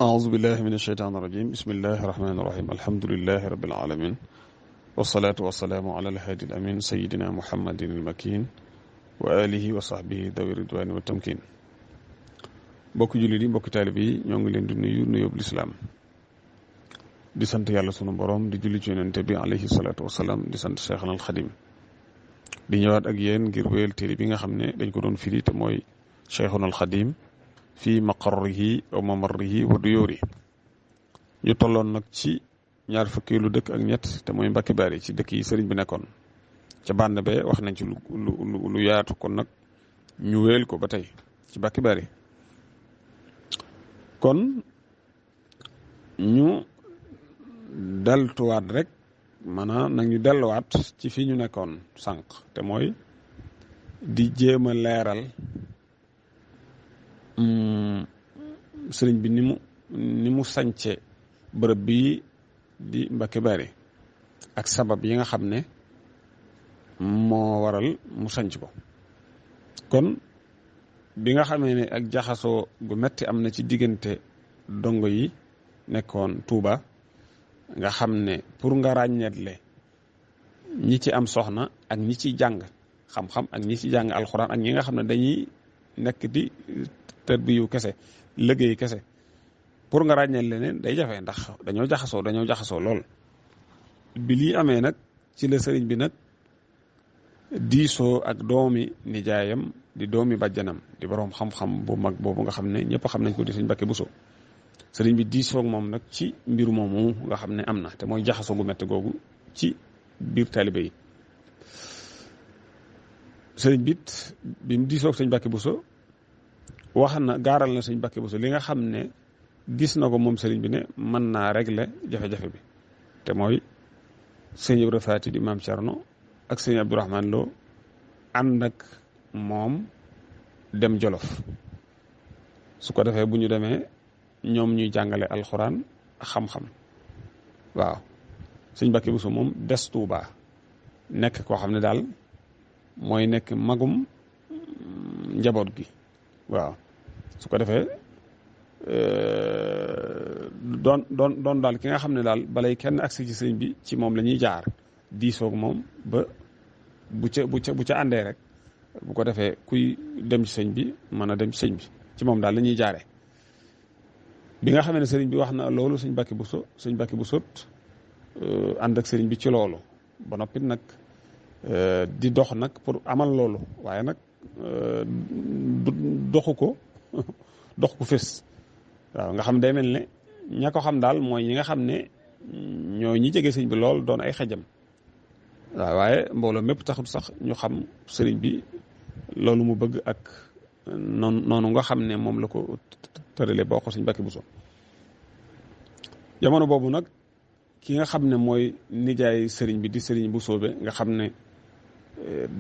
أعوذ بالله من الشيطان الرجيم بسم الله الرحمن الرحيم الحمد لله رب العالمين والصلاة والسلام على الهادي الأمين سيدنا محمد المكين وآله وصحبه ذوي الرضوان والتمكين mbokki jullit yi mbokki taalib yi ñoo ngi leen di nuyu nuyób lislaam di sant yàlla sunu borom di julli ci yonente bi alayhi salaatu wasalaam di sant Cheikhna al Xadim di ñëwaat ak yéen ngir wéyal téere bi nga xam ne dañ ko doon firi te mooy Cheikhna al Xadim fii maqarrihi wa mamarrihi wa duyóori ñu tolloon nag ci ñaar fukkeelu dëkk ak ñett te mooy Mbàkke Bari ci dëkk yi sëriñ bi nekkoon ca bànn be wax nañ ci lu yaatu kon nag ñu wéyal ko ba tey ci Mbàkke Bari kon ñu deltuwaat rek maanaam nag ñu delluwaat ci fi ñu nekkoon sànq te mooy di jéem a leeral sëriñ bi ni mu sance bërëb bii di Mbàkke Bari ak sabab yi nga xam ne moo waral mu sanc ko kon bi nga xamee ne ak jaxasoo gu metti am na ci diggante dongo yi nekkoon Tuuba nga xam ne pour nga ràññeetle ñi ci am soxna ak ñi ci jàng xam-xam ak ñi ci jàng alxuraan ak ñi nga xam ne dañuy nekk di tërbiyu kese liggéey kese pour nga ràññeel leneen day jafe ndax dañoo jaxasoo lool bi lii amee nag ci la sëriñ bi nag diisoo ak doomi nijaayam di doomi bàjjanam di boroom xam-xam bu mag boobu nga xam ne ñëpp xam nañ ko di sëriñ Mbàkke Buso sëriñ bi diisoo ak moom nag ci mbir moomu nga xam ne am na te mooy jaxasoo gu metti googu ci biir taalibe yi sëriñ bit bi mu diisoo ak sëriñ Mbàkke Buso wax na gaaral na sëriñ Mbàkke Buso li nga xam ne gis na ko moom sëriñ bi ne mën naa régler jafe-jafe bi te mooy sëriñ Ibra Faati di maam Cerno ak sëriñ Abdourahman Lo ànd ak moom dem Jolof su ko defee bu ñu demee ñoom ñuy jàngale alxuraan xam-xam waaw sëriñ Mbàkke Buso moom des Tuuba nekk koo xam ne daal mooy nekk magum njaboot gi waaw su ko defee doon daal ki nga xam ne daal balay kenn agsi ci sëñ bi ci moom la ñuy jaar diisoog moom ba bu ca àndee rek bu ko defee kuy dem ci sëñ bi mën a dem ci sëñ bi ci moom daal la ñuy jaaree bi nga xam ne sëriñ bi wax na loolu sëñ Mbàkke Buso ànd ak sëriñ bi ci loolu ba noppi nag di dox nag pour amal loolu waaye nag dox ko fés waaw nga xam day mel ne ña ko xam daal mooy ñi nga xam ne ñooy ñi jege sëriñ bi lool doon ay xejam waaw waaye mbooloo mépp taxut sax ñu xam sëriñ bi loolu mu bëgg ak noonu nga xam ne moom la ko tërale boo ko sëriñ Mbàkke Buso jamono boobu nag ki nga xam ne mooy nijaay sëriñ bi di sëriñ Busoobe nga xam ne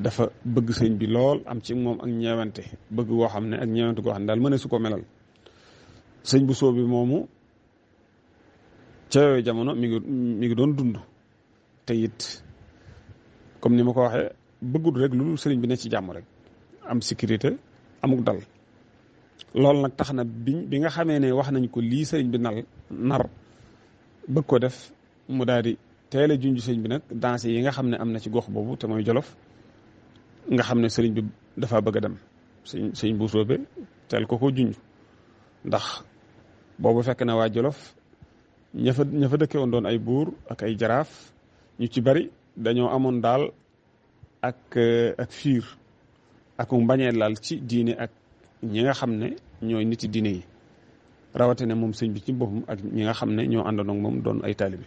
dafa bëgg sëriñ bi lool am ci moom ak ñeewante bëgg goo xam ne ak ñeewante goo xam ne daal mën su ko melal sëriñ Busoobe moomu ca yooyu jamono mi ngi doon dund te it comme ni ma ko waxee bëggul rek lu sëriñ bi ne ci jàmm rek am sécurité amuk dal loolu nag tax na bi nga xamee ne wax nañ ko lii sëriñ bi nar bëgg ko def mu daal di teel a junj sëriñ bi nag danse yi nga xam ne am na ci gox boobu te mooy Jolof nga xam ne sëriñ bi dafa bëgg a dem sëriñ Busoobe teel ko junj ndax boobu fekk na waa Jolof ña fa dëkke woon doon ay buur ak ay jaraaf ñu ci bari dañoo amoon daal ak fiir ak mbañeel laal ci diine ak ñi nga xam ne ñooy niti diine yi rawatina moom sëñ bi ci boppam ak ñi nga xam ne ñoo àndoon ak moom doon ay taalibe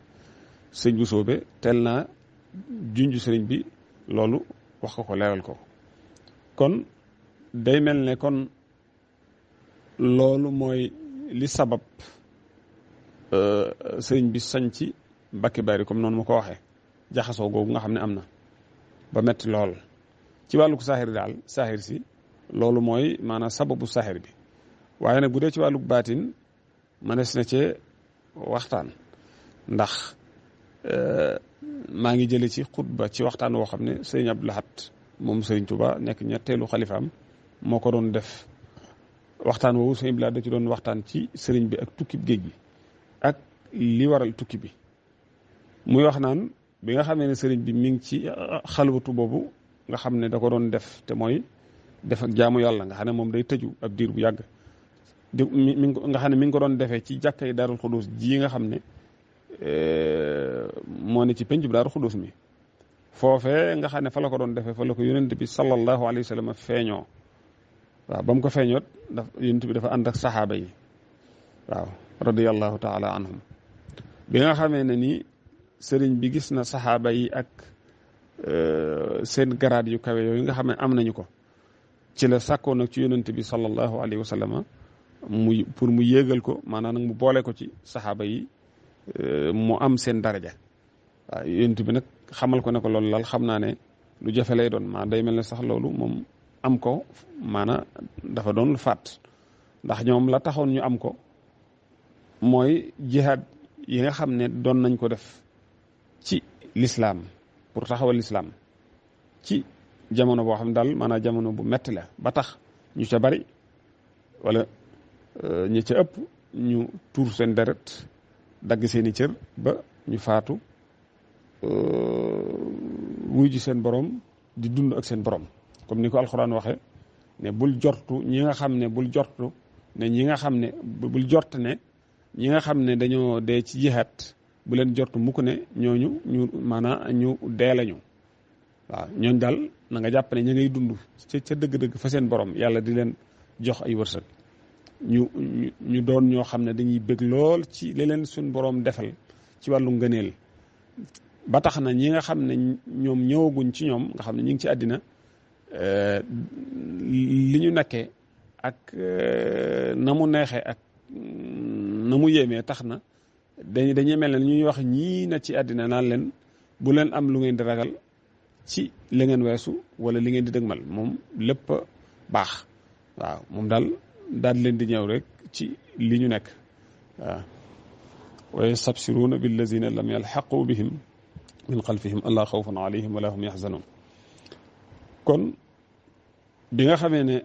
sëñ Busoobe teel naa junj sëriñ bi loolu wax ko leeral ko kon day mel ne kon loolu mooy li sabab sëriñ bi sañ ci Mbàkke Bari comme noonu ma ko waxee jaxasoo googu nga xam ne am na ba metti lool ci wàllu saaxir daal saaxir si loolu mooy maanaam sababu saaxir bi waaye nag bu dee ci wàllu baatin mënees na cee waxtaan ndax maa ngi jële ci xutba ci waxtaan woo xam ne sëriñ Abdou Lahad moom sëriñ Tuuba nekk ñetteelu xalifaam moo ko doon def waxtaan woowu sëñ bi laa da ci doon waxtaan ci sëriñ bi ak tukki géej gi ak li waral tukki bi muy wax naan bi nga xamee ne sëriñ bi mi ngi ci xalwatu boobu nga xam ne da ko doon def te mooy def ak jaamu yàlla nga xam ne moom day tëju ab diir bu yàgg nga xam ne mi ngi ko doon defee ci jàkkay Daarul Xudoos ji nga xam ne moo ne ci penc bi Daarul Xudoos mi foofee nga xam ne fa la ko doon defee fa la ko yonent bi sallallahu alayhi wa sallam feeñoo waaw ba mu ko feeñoot daf yonent bi dafa ànd ak saxaaba yi waaw radiyallahu taala anhum bi nga xamee ne ni sëriñ bi gis na saxaaba yi ak seen garaad yu kawe yooyu nga xam ne am nañu ko ci la sàkkoo nag ci yonent bi sallallahu alayhi wa sallam pour mu yéegal ko maanaam nag mu boole ko ci saxaaba yi mu am seen daraja waaw yonent bi nag xamal ko ne ko loolu lal xam naa ne lu jafe lay doon maa day mel ne sax loolu moom am ko maanaam dafa doon faat ndax ñoom la taxoon ñu am ko mooy jihaad yi nga xam ne doon nañ ko def ci lislaam pour taxawal lislaam ci jamono boo xam ne daal maanaam jamono bu metti la ba tax ñu ca bari wala ñi ca ëpp ñu tuur seen deret dagg seeni cër ba ñu faatu wuy ji seen borom di dund ak seen borom comme ni ko alxuraan waxe ne bul jortu ñi nga xam ne bul jortu ne ñi nga xam ne bul jort ne ñi nga xam ne dañoo dee ci jihaat bu leen jortu mukk ne ñooñu ñu maanaam ñu dee lañu waaw ñooñ daal na nga jàpp ne ña ngay dund ca dëgg-dëgg fa seen borom yàlla di leen jox ay wërsëg ñu doon ñoo xam ne dañuy bëgg lool ci li leen suñ borom defal ci wàllu ngëneel ba tax na ñi nga xam ne ñoom ñëwaguñ ci ñoom nga xam ne ñi ngi ci àddina li ñu nekkee ak na mu neexee ak na mu yéemee tax na dañuy mel ne ñuy wax ñii na ci àddina naan leen bu leen am lu ngeen di ragal ci li ngeen weesu wala li ngeen di dëgmal moom lépp baax waaw moom daal leen di ñëw rek ci li ñu nekk waaw wa yastabsiruuna billazina lam yalxaqu bihim min xalfihim allaa xawfun alayhim wala hum yaxzanun kon bi nga xamee ne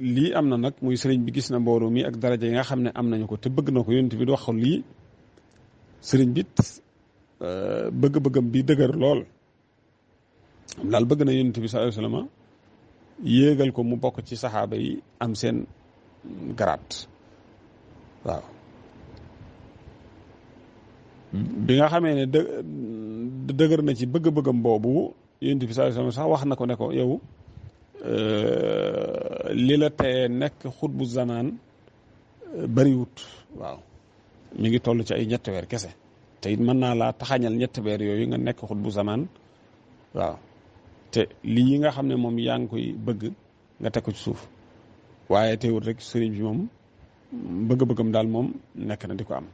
lii am na nag muy sëriñ bi gis na mbooloo mi ak daraja yi nga xam ne am nañu ko te bëgg na ko yonent bi di wax lii sëriñ bi bëgg-bëggam bi dëgër lool daal bëgg na yonent bi sallallahu alayhi wasallam yéegal ko mu bokk ci saxaaba yi am seen garaat waaw bi nga xamee ne dëgër na ci bëgg-bëggam boobu yonent bi sallallahu alayhi wasallam sax wax na ko ne ko yow li la tee nekk xutbu zamaan bariwut waaw mi ngi toll ci ay ñetti weer kese te it mën naa laa taxañal ñetti weer yooyu nga nekk xutbu zamaan waaw te lii nga xam ne moom yaa ngi koy bëgg nga teg ko ci suuf waaye teewul rek sëriñ bi moom bëgg-bëggam daal moom nekk na di ko am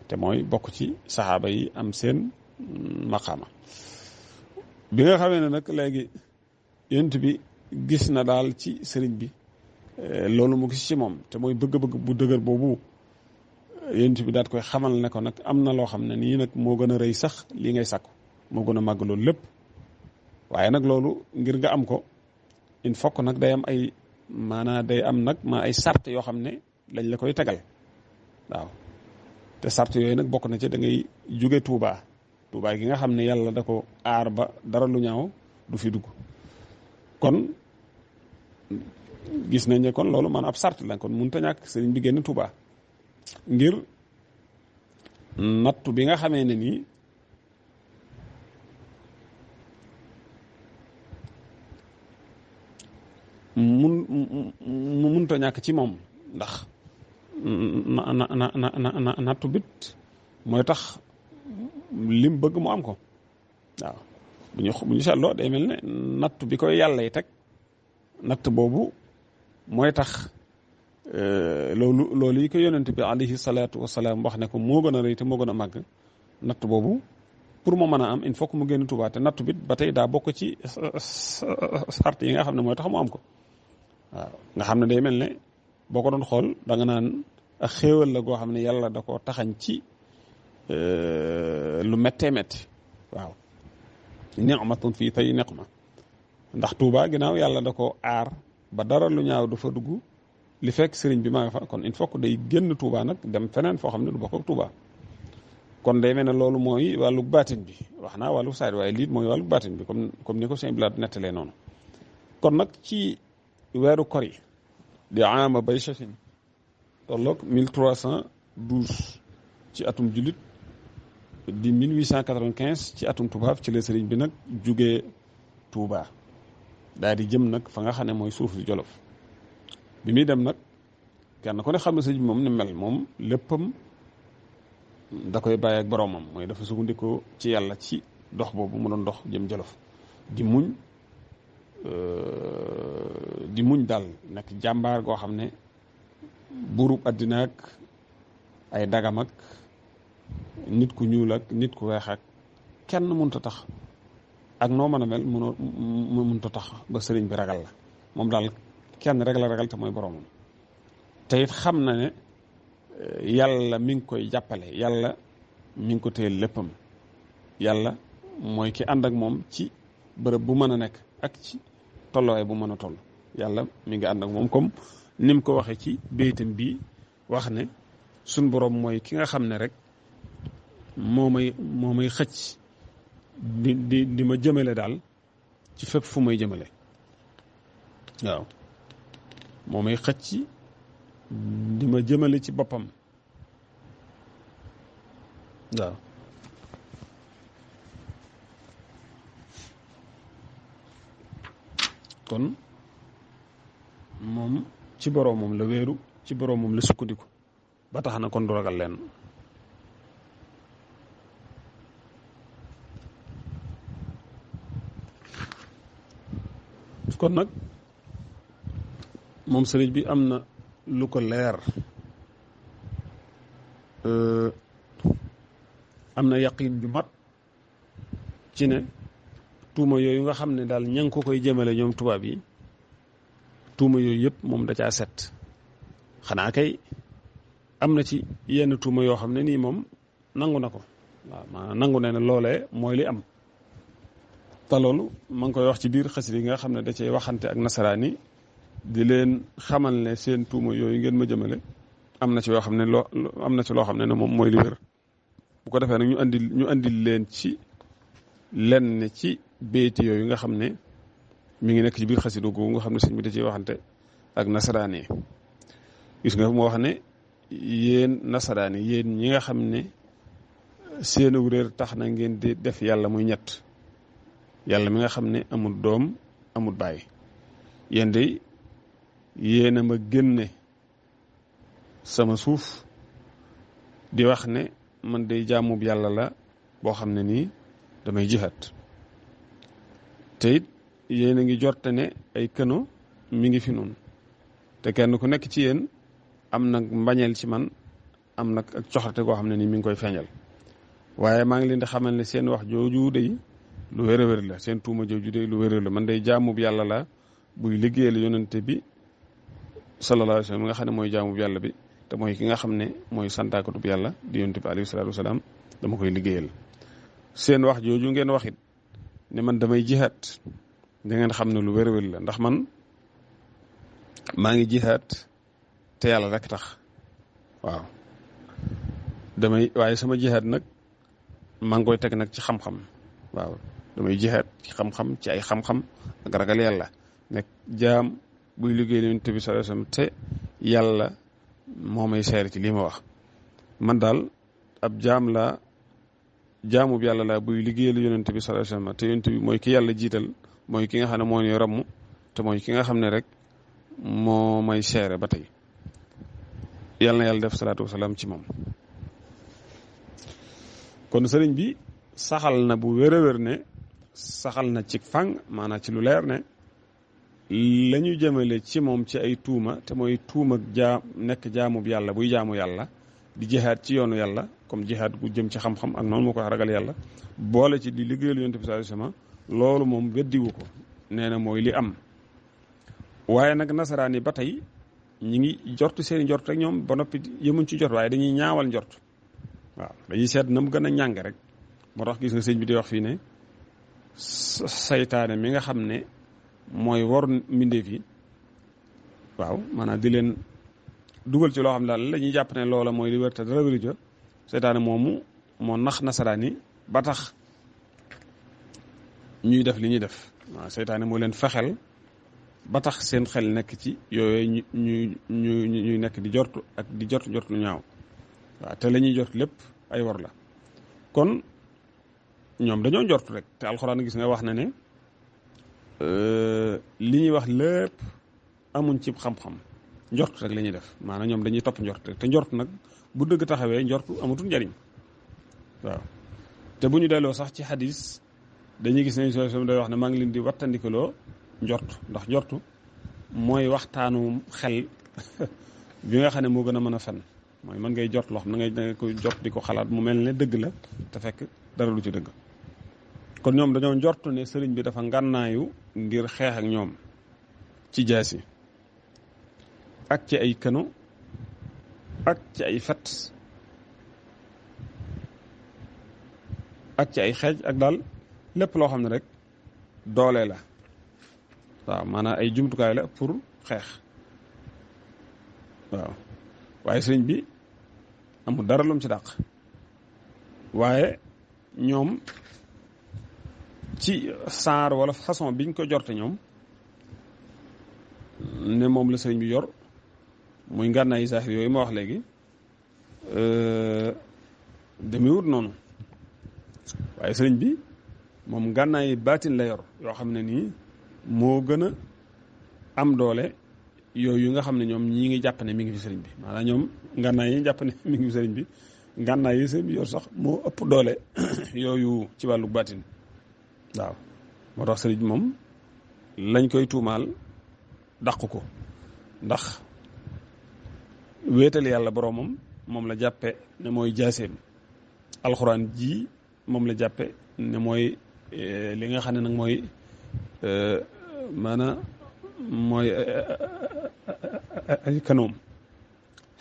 te mooy bokk ci saxaaba yi am seen maqaama bi nga xamee ne nag léegi yonent bi gis na daal ci sëriñ bi loolu mu gis ci moom te mooy bëgg-bëgg bu dëgër boobu yonent bi daat koy xamal ne ko nag am na loo xam ne nii nag moo gën a rëy sax lii ngay sàkku moo gën a màgg loolu lépp waaye nag loolu ngir nga am ko il faut que nag day am ay maanaa day am nag ay sart yoo xam ne lañ la koy tegal waaw te sart yooyu nag bokk na ci da ngay jóge Touba gi nga xam ne yàlla da ko aar ba dara lu ñaaw du fi dugg kon gis nañ ne kon loolu man ab sart la kon mënut a ñàkk sëriñ bi génn Touba ngir nattu bi nga xamee ne nii mënut a ñàkk ci moom ndax nattu bit mooy tax lim bëgg mu am ko waaw bu ñu seetloo day mel ne natt bi koy yàlla yi teg natt boobu mooy tax loolu yi ko yonent bi alayhi salaatu wasalaam wax ne ko moo gën a rëy te moo gën a màgg natt boobu pour mu mën a am il faut que mu génn Tuubaa te natt bit ba tey daa bokk ci sart yi nga xam ne mooy tax mu am ko waaw nga xam ne day mel ne boo ko doon xool da nga naan ak xéewal la goo xam ne yàlla da koo taxañ ci lu méttee métti waaw ni'matun fii tey niqma ndax Tuuba ginnaaw yàlla da ko aar ba dara lu ñaaw du fa dugg li fekk sëriñ bi maa nga fa kon il faut que day génn Touba nag dem feneen foo xam ne du bokk ak Touba kon day mel ne loolu mooy wàllu baatin bi wax naa wàllu saayir waaye lii mooy wàllu baatin bi comme ni ko sëñ Blaat nettalee noonu kon nag ci weeru kor yi di ama bay chachin tolloog 1312 ci atum jullit di 1895 ci atum tubaab ci la sëriñ bi nag jugee Touba daal di jëm nag fa nga xam ne mooy suuf si Jolof bi muy dem nag kenn ku ne xam ne sëriñ bi moom ni mel moom léppam da koy bàyyi ak boroomam mooy dafa sukkandikoo ci yàlla ci dox boobu mu doon dox jëm Jolof di muñ daal nekk jàmbaar goo xam ne buurub àddina ak ay dagam ak nit ku ñuul ak nit ku weex ak kenn mënut a tax ak noo mën a mel mënut a tax ba sëriñ bi ragal la moom daal kenn rek la ragal te mooy boroomam te it xam na ne yàlla mi ngi koy jàppale yàlla mi ngi ko téyel léppam yàlla mooy ki ànd ak moom ci bërëb bu mën a nekk ak ci tolluwaay bu mën a toll yàlla mi ngi ànd ak moom comme ni mu ko waxee ci béytam bii wax ne suñ boroom mooy ki nga xam ne rek moo may xëcc di ma jëmale daal ci fépp fu may jëmale waaw moo may xëcc di ma jëmale ci boppam waaw kon moom ci boroomam la wéeru ci boroomam la sukkandiku ba tax na kon du ragal leen kon nag moom sëriñ bi am na lu ko leer am na yaqin ju mat ci ne tuuma yooyu nga xam ne daal ña ngi ko koy jëmale ñoom tubaab yi tuuma yooyu yëpp moom da caa set xanaa kay am na ci yenn tuuma yoo xam ne nii moom nangu na ko waaw maanaam nangu ne ne loolee mooy li am te loolu ma ngi koy wax ci biir xasida yi nga xam ne da cay waxante ak nasaraan yi di leen xamal ne seen tuuma yooyu ngeen ma jëmale am na ci yoo xam ne am na ci loo xam ne moom mooy li wér bu ko defee nag ñu andil leen ci lenn ci béyti yooyu nga xam ne mi ngi nekk ci biir xasida googu nga xam ne sëñ bi da ciy waxante ak nasaraan yi gis nga moo wax ne yéen nasaraan yi yéen ñi nga xam ne seen réer tax na ngeen di def yàlla muy ñett yàlla mi nga xam ne amul doom amul baay yéen de yéen a ma génne sama suuf di wax ne man day jaamub yàlla la boo xam ne nii damay jihaat te it yéen a ngi jorte ne ay këno mi ngi fi noonu te kenn ku nekk ci yéen am nag mbañeel ci man am nag ak coxarte goo xam ne nii mi ngi koy feeñal waaye maa ngi leen di xamal ne seen wax jooju day lu wér a wér la seen tuuma jooju day lu wér la man day jaamub yàlla la buy liggéeyal yonente bi sallallahu alayhi wa sallam nga xam ne mooy jaamub yàlla bi te mooy ki nga xam ne mooy santaakatub yàlla di yonente bi alayhi salaatu wasalaam dama koy liggéeyal seen wax jooju ngeen waxit ne man damay jihaat da ngeen xam ne lu wér a wér la ndax man maa ngi jihaat te yàlla rek tax waaw waaye sama jihaat nag maa ngi koy teg nag ci xam-xam waaw damay jihaat ci xam-xam ci ay xam-xam ak ragal yàlla nekk jaam buy liggéey Yonent bi sallallahu alayhi wasallam te yàlla moo may seer ci lii ma wax man daal ab jaam laa jaamub yàlla laa buy liggéeyal Yonent bi sallallahu alayhi wasallam te Yonent bi mooy ki yàlla jiital mooy ki nga xam ne moo ñu ramm te mooy ki nga xam ne rek moo may seere ba tey yàlla na yàlla def salaatu wasalaam ci moom kon sëriñ bi saxal na bu wér a wér ne saxal na ci fang maanaam ci lu leer ne la ñu jëmale ci moom ci ay tuuma te mooy tuuma nekk jaamub yàlla buy jaamu yàlla di jihaad ci yoonu yàlla comme jihaad gu jëm ci xam-xam ak noonu moo ko ragal yàlla boole ci di liggéeyal Yonent bi sallallahu alayhi wasallam loolu moom weddiwu ko nee na mooy li am waaye nag nasaraan yi ba tey ñi ngi jortu seeni njort rek ñoom ba noppi yemuñ ci jot waaye dañuy ñaawal njort waaw dañuy seet na mu gën a ñàng rek moo tax gis nga sëñ bi di wax fii ne saytaane mi nga xam ne mooy war mbindeef yi waaw maanaam di leen dugal ci loo xam daal la ñuy jàpp ne loola mooy li wér te dara wéru ja seytaane moomu moo nax nasaraan yi ba tax ñuy def li ñuy def waaw seytaane moo leen fexel ba tax seen xel nekk ci yooyu ñuy nekk di jortu ak di jortu lu ñaaw waaw te la ñuy jort lépp ay war la kon ñoom dañoo jortu rek te alxuraan gis nga wax na ne li ñuy wax lépp amuñ ci xam-xam njort rek la ñuy def maanaam ñoom dañuy topp njort rek te njort nag bu dëgg taxawee njort amatul njariñ waaw te bu ñu delloo sax ci xadis dañuy gis ne solution day wax ne maa ngi leen di wattandikuloo njort ndax njortu mooy waxtaanu xel bi nga xam ne moo gën a mën a fen mooy mën ngay jort loo xam ne da nga koy jort di ko xalaat mu mel ne dëgg la te fekk dara lu ci dëgg kon ñoom dañoo njortu ne sëriñ bi dafa ngànnaayu ngir xeex ak ñoom ci jaasi ak ci ay kano ak ci ay fet ak ci ay xeej ak daal lépp loo xam ne rek doole la waaw maanaam ay jumtukaay la pour xeex waaw waaye sëriñ bi amul dara lu mu ci dàq waaye ñoom ci saar wala façon biñ ko jorte ñoom ne moom la sëriñ bi yor muy ngànnaay zahir yooyu ma wax léegi demewut noonu waaye sëriñ bi moom ngànnaay baatin la yor yoo xam ne nii moo gën a am doole yooyu nga xam ne ñoom ñii ngi jàpp ne mi ngi fi sëriñ bi maanaam ñoom ngànnaay yi jàpp ne mi ngi fi sëriñ bi ngànnaay yi sëriñ bi yor sax moo ëpp doole yooyu ci wàllu baatin waaw moo tax sëriñ bi moom lañ koy tuumaal dàq ko ndax wéetal yàlla boroomam moom la jàppe ne mooy jaaseem alxuraan ji moom la jàppe ne mooy li nga xam ne nag mooy maanaam mooy ay kanoom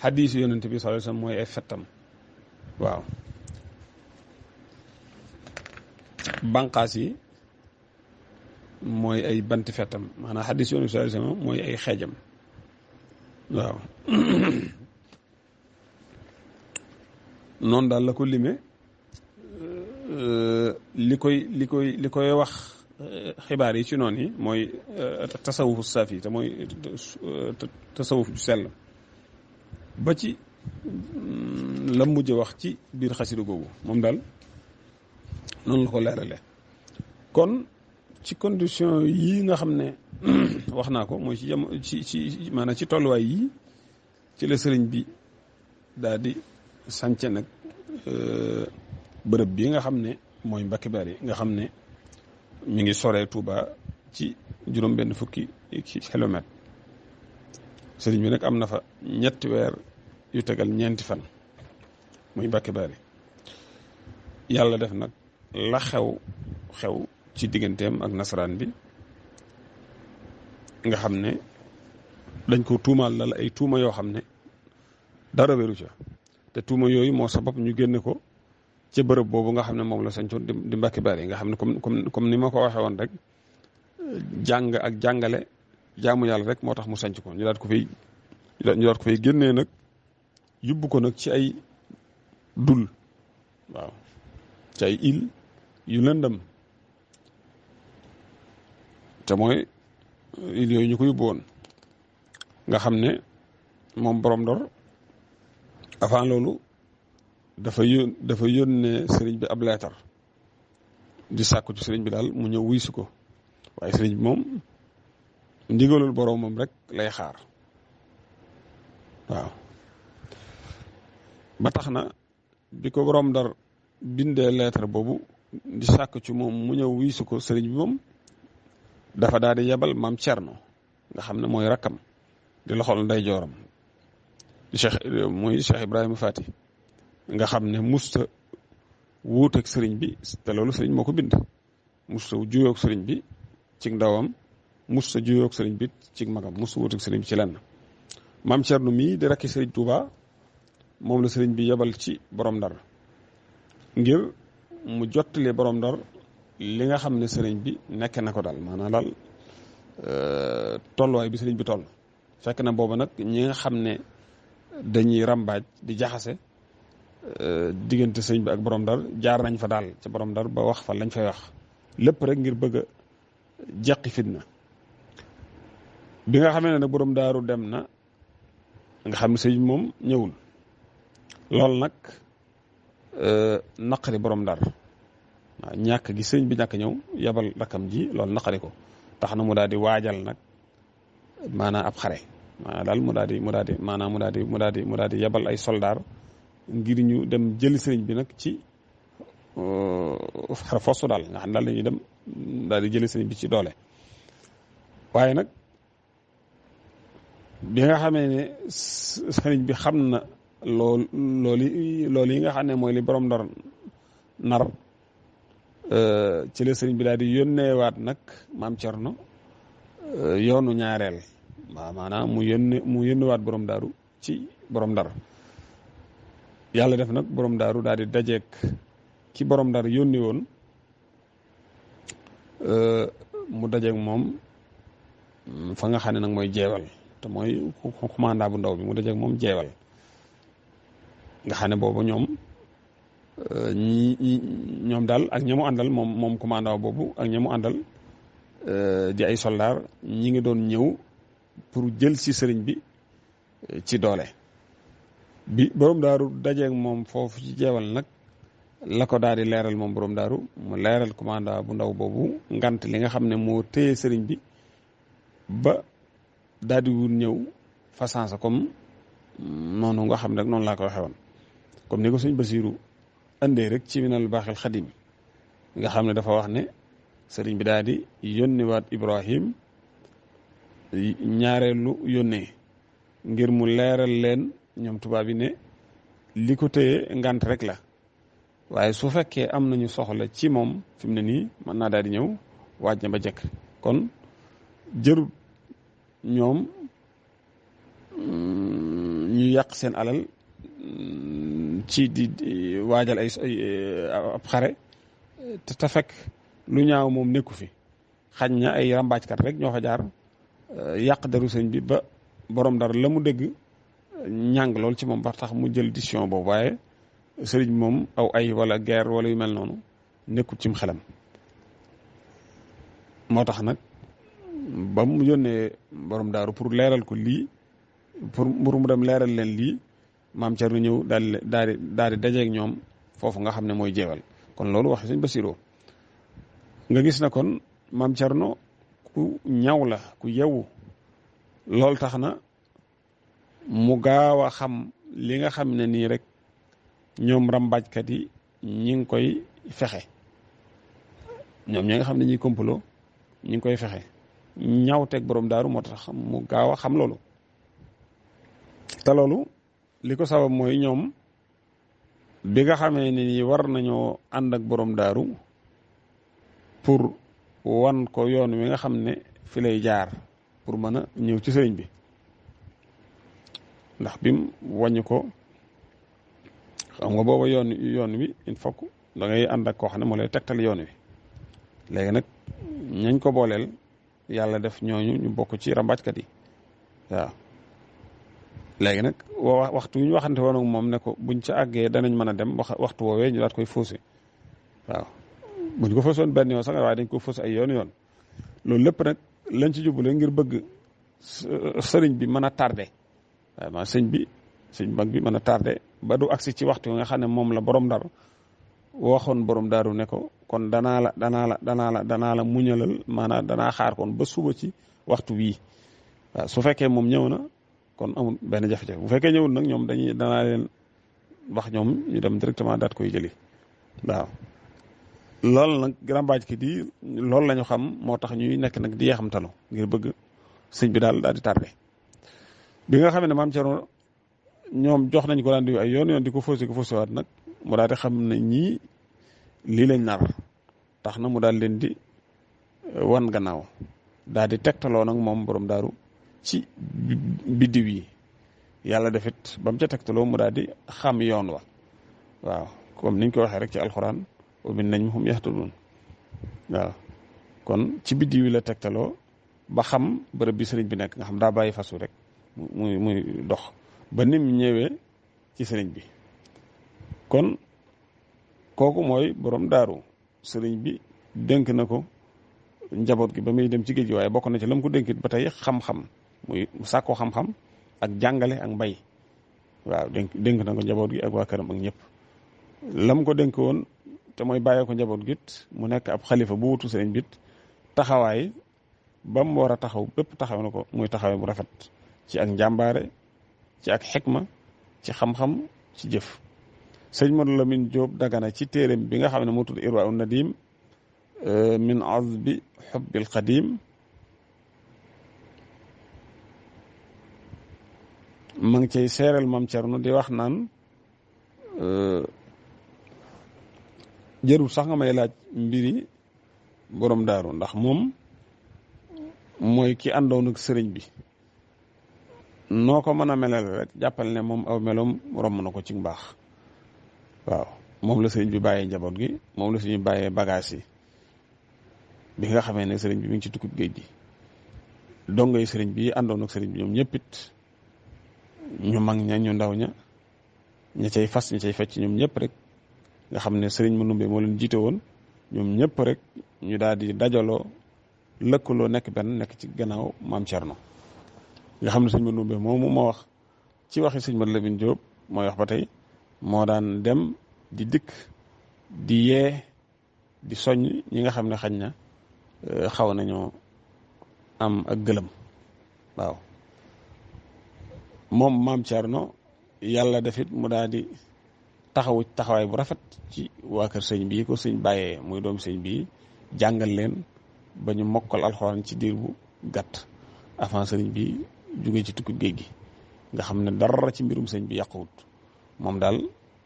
xadiis yonent bi sallallahu alayhi wasallam mooy ay fettam waaw banqaas yi mooy ay banti fettam maanaam xadiis yonent bi sallallahu alayhi wasallam mooy ay xeejam waaw noonu daal la ko lime li koy wax xibaar yi ci noonu yi mooy tasawufu saaf yi te mooy tasawuf ju sell ba ci la mujj wax ci biir xasida googu moom daal noonu la ko leerale kon ci condition yi nga xam ne wax naa ko mooy ci maanaam ci tolluwaay yi ci la sëriñ bi daal di sànce nag bërëb bi nga xam ne mooy Mbacke Bari nga xam ne mi ngi soree Touba ci juróom benn fukki kilomètre sëriñ bi nag am na fa ñetti weer yu tegal ñeenti fan muy Mbacke Bari yàlla def nag la xew ci digganteem ak nasaraan bi nga xam ne dañ ko tuumaal dal ay tuuma yoo xam ne dara wéru ca te tuuma yooyu moo sabab ñu génne ko ci bërëb boobu nga xam ne moom la sañcoon di Mbacke Bari nga xam ne comme ni ma ko waxee woon rek jàng ak jàngale jaamu yàlla rek moo tax mu sañc ko ñu daat ko fay génnee nag yóbbu ko nag ci ay dul waaw ci ay île yu lëndëm te mooy île yooyu ñu ko yóbbu woon nga xam ne moom borom Ndor avant loolu dafa yónnee sëriñ bi ab leetar di sàkku ci sëriñ bi daal mu ñëw wuy si ko waaye sëriñ bi moom ndigalul boroomam rek lay xaar waaw ba tax na bi ko borom Ndar bindee leetar boobu di sàkku ci moom mu ñëw wuy si ko sëriñ bi moom dafa daal di yebal maam Cerno nga xam ne mooy rakkam di loxol nday jooram di Cheikh Ibrahima Fati nga xam ne musta wuuteeg sëriñ bi te loolu sëriñ moo ko bind musta juyoog sëriñ bi ci ndawam musta juyoog sëriñ bi ci magam musta wuuteeg sëriñ bi ci lenn maam Cerno mii di rakki sëriñ Touba moom la sëriñ bi yebal ci borom Ndar ngir mu jottali borom Ndar li nga xam ne sëriñ bi nekk na ko daal maanaam daal tolluwaay bi sëriñ bi toll fekk na booba nag ñi nga xam ne dañuy rambaaj di jaxase diggante sëñ bi ak borom Ndar jaar nañ fa daal ca borom Ndar ba wax fa lañ fay wax lépp rek ngir bëgg a jeqi fitna. bi nga xamee ne nag borom daaru dem na nga xam ne sëñ moom ñëwul loolu nag naqari borom Ndar waaw ñàkk gi sëñ bi ñàkk ñëw yabal rakam ji loolu naqari ko tax na mu daal di waajal nag maanaam ab xare maanaam daal mu daal di yabal ay soldaar ngir ñu dem jëli sëriñ bi nag ci xare fostu daal nga xam daal dañuy dem daal di jëli sëriñ bi ci doole. waaye nag bi nga xamee ne sëriñ bi xam na loolu yi nga xam ne mooy li borom Ndar nar ci la sëriñ bi daal di yónneewaat nag maam Cerno yoonu ñaareel waaw maanaam mu yónneewaat borom daaru ci borom Ndar. yàlla def nag borom daaru daal di dajeek ki borom Ndar yónni woon mu dajeek moom fa nga xam ne nag mooy jeewal te mooy commandant bu ndaw bi mu dajeek moom jeewal nga xam ne boobu ñoom daal ak ñamu àndal moom commandant boobu ak ñamu àndal di ay soldaar ñi ngi doon ñëw pour jël ci sëriñ bi ci doole. bi borom daaru dajeeg moom foofu ci jeewal nag la ko daal di leeral moom borom daaru mu leeral commandant bu ndaw boobu ngant li nga xam ne moo téye sëriñ bi ba daal di wut ñëw façansa comme noonu nga xam ne rek noonu laa ko waxee woon comme ni ko sëñ Basiiru andee rek ci minal baaxil xadim nga xam ne dafa wax ne sëriñ bi daal di yónniwaat Ibrahim ñaareelu yónnee ngir mu leeral leen ñoom tubaab yi ne li ko téye ngant rek la waaye su fekkee am nañu soxla ci moom fi mu ne nii mën naa daal di ñëw waaj na ba jëkk kon jërut ñoom ñu yàq seen alal ci di waajal ay ab xare te fekk lu ñaaw moom nekku fi xañ na ay rambaajkat rek ñoo fa jaar yàq deru sëñ bi ba borom Ndar la mu dégg ñàng lool ci moom ba tax mu jël décision boobu waaye sëriñ moom aw ay wala guerre wala yu mel noonu nekkul cim xelam. moo tax nag ba mu yónnee borom daaru pour leeral ko lii pour mu dem leeral leen lii maam Cerno ñëw daal di dajeeg ñoom foofu nga xam ne mooy jeewal kon loolu wax sëñ Basiru nga gis na kon maam Cerno ku ñaw la ku yewu loolu tax na mu gaaw a xam li nga xam ne nii rek ñoom rambaajkat yi ñi ngi koy fexe ñoom ñi nga xam ne ñuy complot ñi ngi koy fexe ñaw teg borom daaru moo tax mu gaaw a xam loolu te loolu li ko sabab mooy ñoom bi nga xamee ne nii war nañoo ànd ak borom daaru pour wan ko yoon wi nga xam ne fi lay jaar pour mën a ñëw ci sëriñ bi ndax bim wàññi ko xam nga booba yoon wi il faut que da ngay ànd ak koo xam ne moo lay tegtal yoon wi léegi nag ñañ ko booleel yàlla def ñooñu ñu bokk ci rambaajkat yi waaw léegi nag waxtu yu ñu waxante woon ak moom ne ko buñ ca àggee danañ mën a dem waxtu woowee ñu daat koy faussé waaw buñ ko faussé woon benn yoon sax waaye dañ ko faussé ay yoon loolu lépp nag lañ ci jublu ngir bëgg sëriñ bi mën a tardé waaw maa sëñ mag bi mën a tardé ba du agsi ci waxtu nga xam ne moom la borom Ndar waxoon borom daaru ne ko kon danaa la muñalal maanaam danaa xaar kon ba suba ci waxtu wii waaw su fekkee moom ñëw na kon amul benn jafe-jafe bu fekkee ñëwul nag ñoom danaa leen wax ñoom ñu dem directement daat koy jëli waaw loolu nag rambaaj ki di loolu la ñu xam moo tax ñuy nekk nag di yeexamtalu ngir bëgg sëñ bi daal di tardé bi nga xam ne maam Cerno ñoom jox nañ ko daan di ay yoon di ko faussé waat nag mu daal di xam ne ñii lii lañ nar tax na mu daal leen di wan gannaaw daal di tegtaloo nag moom borom daaru ci biddiw yi yàlla defit ba mu ca tegtaloo mu daal di xam yoon wa waaw comme niñ ko waxee rek ci alxuraan wa bin najmi hum yahtadun waaw kon ci biddiw yi la tegtaloo ba xam bërëb bi sëriñ bi nekk nga xam daa bàyyi fasu rek muy dox ba nim ñëwee ci sëriñ bi. kon kooku mooy borom daaru. sëriñ bi dénk na ko njaboot gi ba muy dem ci géej gi, waaye bokk na ci lam ko dénkit ba tey xam-xam, muy sàkkoo xam-xam ak jàngale ak mbay. waaw dénk na ko njaboot gi ak waa këram ak ñëpp. lam ko dénk woon te mooy bàyyee ko njaboot git mu nekk ab xalifa bu wutu sëriñ bit taxawaay ba mu war a taxaw bépp taxaw na ko muy taxawaay bu rafet ci ak njàmbaare, ci ak xikma, ci xam-xam, ci jëf. sëñ Modou Lamine Diop Dagana ci téeréem bi nga xam ne moo tudd Irwaa'u Nadim min azbi xubbil qadim ma ngi cay seeral Maam Cerno di wax naan jërul sax nga may laaj mbiri borom daaru, ndax moom mooy ki àndoon ak sëriñ bi. noo ko mën a melal rek jàppal ne moom aw meloom romb na ko ci mbaax. waaw moom la sëriñ bi bàyyee njaboot gi, moom la sëriñ bi bàyyee bagage yi bi nga xamee ne sëriñ bi mi ngi ci tukkib géej gi. dongoy sëriñ bi àndoon ak sëriñ bi ñoom ñëpp it, ñu mag ña ñu ndaw ña, ña cay fas ña cay fecc, ñoom ñëpp rek nga xam ne sëriñ Manoumbe moo leen jiite woon. ñoom ñëpp rek ñu daal di dajaloo lëkkaloo nekk benn, nekk ci gannaaw Maam Cerno. nga xam ne sëñ Manoumbe moomu moo wax ci waxi sëñ Modou Lamine Diop, mooy wax ba tey, moo daan dem di dikk di yee di soññ ñi nga xam ne xañ na xaw nañoo am ak gëlëm. waaw moom Maam Cerno yàlla defit mu daal di taxawaay bu rafet ci waa kër sëñ bii ko sëñ bàyyee muy doom sëñ bii, jàngal leen ba ñu mokkal alxuraan ci diir bu gàtt avant sëriñ bi jóge ci tukki géej gi, nga xam ne dara ci mbirum sëñ bi yàquwut. moom daal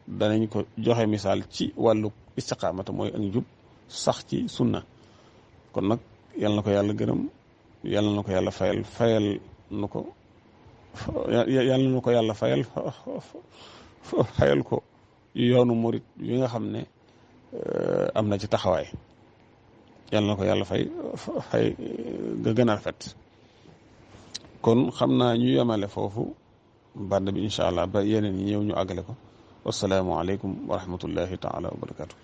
danañ ko joxe misaal ci wàllu istiqaamata, mooy ak njub sax ci sunna. kon nag yal na ko yàlla gërëm, yal na ko yàlla fayal nu ko yal na ko yàlla fayal ko yoonu murit yi nga xam ne am na ci taxawaay. yal na ko yàlla fay ga gën a rafet. kon xam naa ñu yemale foofu band bi incha allah ba yeneen yi ñëw ñu àggale ko. wasalaamualeykum wa rahmatullahi taala wa barakatu.